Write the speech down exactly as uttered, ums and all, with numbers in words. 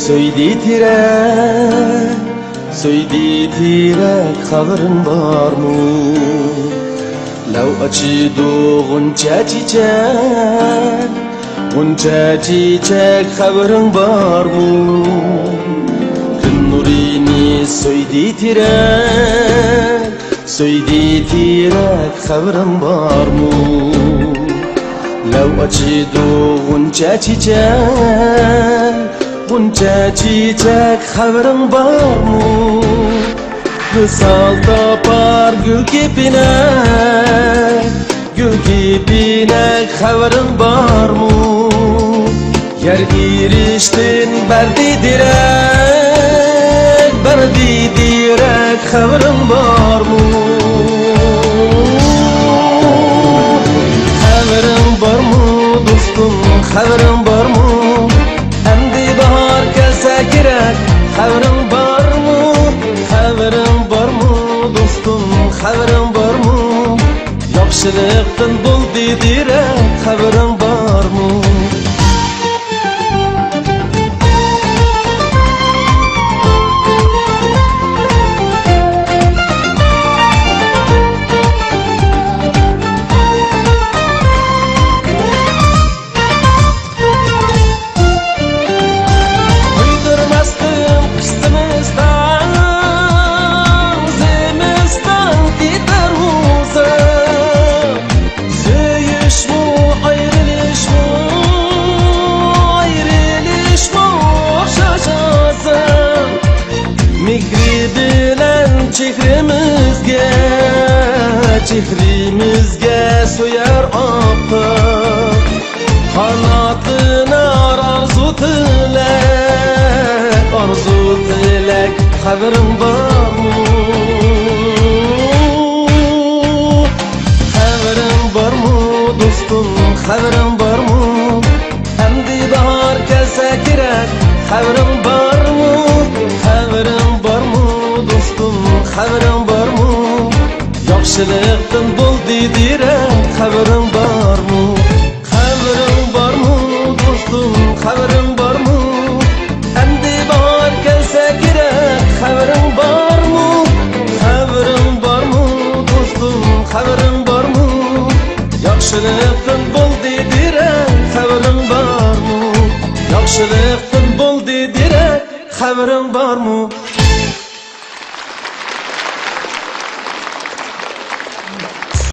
سۆيدى تىرەك، سۆيدى تىرەك، خەۋىرىڭ بارمۇ؟ لەۋ ئاچىدۇ غۇنچە چېچەك، غۇنچە چېچەك، خەۋىرىڭ بارمۇ؟ كۈن نۇرىنى سۆيدى تىرەك، سۆيدى تىرەك، خەۋىرىڭ بارمۇ؟ لەۋ ئاچىدۇ غۇنچە چېچەك، غۇنچە چېچەك، خەۋىرىڭ بارمۇ؟ ۋىسال تاپار گۈل كېپىنەك، گۈل كېپىنەك، خەۋىرىڭ بارمۇ؟ يەر ئېرىشتىن بەردى دېرەك، بەردى دېرەك، خەۋىرىڭ بارمۇ؟ خەۋىرىڭ بارمۇ، دوستۇم، خەۋىرىڭ بارمۇ؟ ئەمدى باھار كەلسە كېرەك، خەۋىرىڭ بارمۇ؟ خەۋىرىڭ بارمۇ، دوستۇم، خەۋىرىڭ بارمۇ؟ ياخشىلىقتىن بولدى دېرەك، خەۋىرىڭ بارمۇ؟ قويدۇرماستىن قىش زىمىستان، زىمىستان كېتەر ئۇزاپ. سۆيۈشمۇ، ئايرىلىشمۇ، ئايرىلىشمۇ ئوخشاش ئازاب. مېھرى بىلەن چېھرىمىزگە، چېھرىمىزگە سۆيەر ئاپتاپ. قاناتلىنار ئارزۇ تىلەك، ئارزۇ تىلەك، خەۋىرىڭ بارمۇ؟ خەۋىرىڭ بارمۇ، دوستۇم، خەۋىرىڭ بارمۇ؟ ئەمدى باھار كەلسە كېرەك، خەۋىرىڭ بارمۇ؟ خەۋىرىڭ بارمۇ، دوستۇم، خەۋىرىڭ بارمۇ؟ ياخشىلىقتىن بولدى دېرەك، خەۋىرىڭ بارمۇ؟ خەۋىرىڭ بارمۇ، دوستۇم، خەۋىرىڭ بارمۇ؟ ئەمدى باھار كەلسە كېرەك، خەۋىرىڭ بارمۇ؟ خەۋىرىڭ بارمۇ، دوستۇم، خەۋىرىڭ بارمۇ؟ ياخشىلىقتىن بولدى دېرەك، خەۋىرىڭ بارمۇ؟ ياخشىلىقتىن بولدى دېرەك، خەۋىرىڭ بارمۇ؟